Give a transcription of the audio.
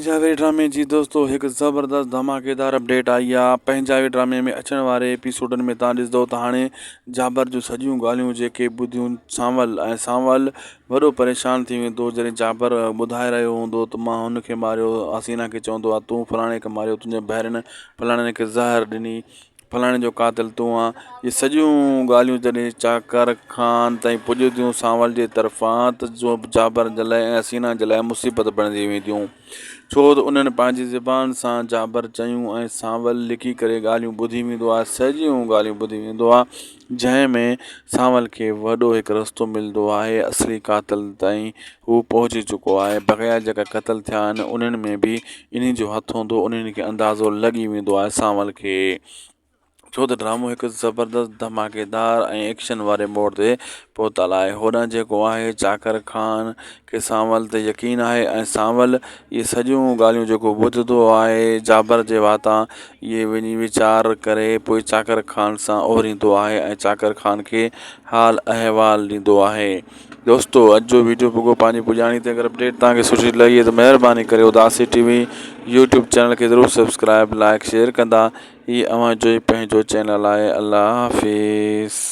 پنهنجا وي ڊرامي جي دوستو هڪ زبردست ڌماڪيدار اپڊيٽ آئي آ پنهنجا وي ڊرامي ۾ اچڻ واري ايپيسوڊن ۾ تان ڏسندو ته هاڻي جابر جون سڄيون ڳالهيون جيڪي ٻڌيون سانول ۽ سانول وڏو پريشان ٿي ويندو جڏهن جابر ٻڌائي رهيو هوندو ته مان هن کي ماريو حسينا کي چوندو آ تون فلاڻي کي ماريو تنهنجي ڀائرن فلاڻي کي زهر ڏني فلاڻي جو قاتل تون آن. اهي سڄيون ڳالهيون جڏهن چاڪر خان تائين پڄنديون سانول جي طرفان ته جابر جي لاء ۽ حسينا جي لاء مصيبت بڻجي وينديون. ڇو ته انهن پنهنجي زبان سان جابر چيون ۽ سانول لڪي ڪري ڳالهيون ٻڌي ويندو آهي سڄيون ڳالهيون ٻڌي ويندو آهي جنهن ۾ سانول کي وڏو هڪ رستو ملندو آهي اصلي قاتل تائين هو پهچي چڪو آهي بقايا جيڪا قتل ٿيا آهن انهن ۾ به انهي جو هٿ هوندو انهن کي اندازو لڳي ويندو آهي سانول کي ڇو ته ڊرامو هڪ زبردست ڌماڪيدار ۽ ايڪشن واري موڙ تي پهتل آهي هوڏانهن جيڪو آهي چاڪر خان کي سانول تي يقين آهي ۽ سانول اهي سڄيون ڳالهيون جيڪو ٻڌندو آهي جابر جي واتان اهي وڃي ويچار ڪري پوء چاڪر خان سان اوريندو آهي ۽ چاڪر خان کي حال احوال ڏيندو آهي دوستو اڄ جو ويڊيو پڳو پنهنجي پڄاڻي تي اگر اپڊيٽ توهان کي سٺي لڳي ته مهرباني ڪري اداسي ٽي وي يوٽيوب چينل کي ضرور سبسڪرائب لائڪ شيئر ڪندا هي اوهان جو ئي پنهنجو چينل آهي الله حافظ.